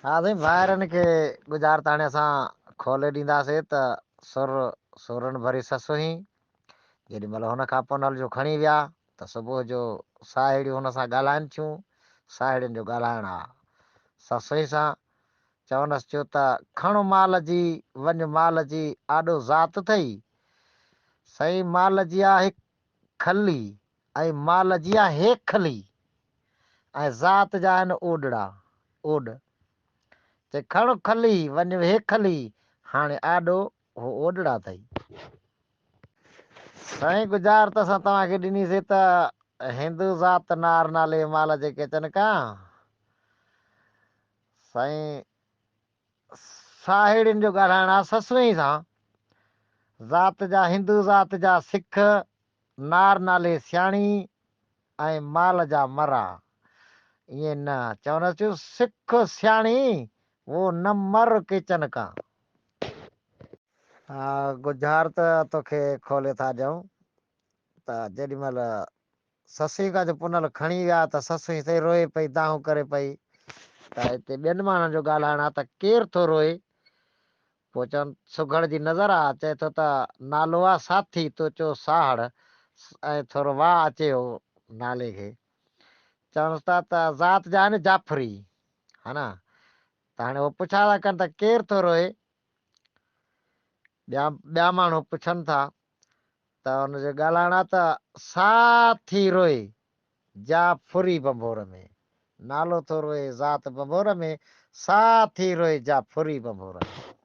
ها سائين ڀائرن کي ڳجهارت هاڻي اسان کولي ڏينداسي ته سر سورن ڀري سسئي جيڏي مهل هن کان پنهل جو کڻي ويا ته صبح جو ساهيڙيون هن سان ڳالهائن ٿيون، ساهيڙين جو ڳالهائڻ آ سسئي سان، چونس ٿيو ته کڻ مال جي وڃ مال جي آڏو ذات ٿئي، سائين مال جي آهي کلي ۽ مال جي آهي کلي ۽ ذات جا آهن اوڏڙا، اوڏ. چي کڻ کلي وڃ هيکلي هاڻي آڏو هو اوڏڙا اٿئي. سائين گذار ته اسان توهان کي ڏني سي ته هندو ذات نار نالي مال جي ڪيچن ڪان. سائين ساهيڙين جو ڳالهائڻ آ سسئي سان. ذات جا هندو ذات جا سک نار نالي سياڻي ۽ مال جا مرا. ائين نه چونس ٿيون سک سياڻي وو نه مر ڪيچن ڪان. ها ڳجهار ته توکي کولي ٿا ڏيون ته جيڏي مهل سسئي کان جو پنهل کڻي ويا ته سسئي سائين روئي پئي دانهون ڪري پئي ته هتي ٻين ماڻهن جو ڳالهائڻ آ ته ڪير ٿو روئي؟ پوء چون سگهڙ جي نظر آ چئي ٿو ته نالو آ ساٿي تو چو ساهڙ ۽ ٿورو واء اچي هو نالي کي چونس ٿا ته ذات جا آهن جعفري ها نه ته هاڻي هو پڇا ٿا ڪن ته ڪير ٿو روئي؟ ٻيا ٻيا ماڻهو پڇن ٿا ته ان جو ڳالهائڻ آ ته ساٿي روئي جا ڦري ڀنڀور ۾، نالو ٿو روئي ذات ڀنڀور ۾، ساٿي روئي جا ڦري ڀنڀور ۾.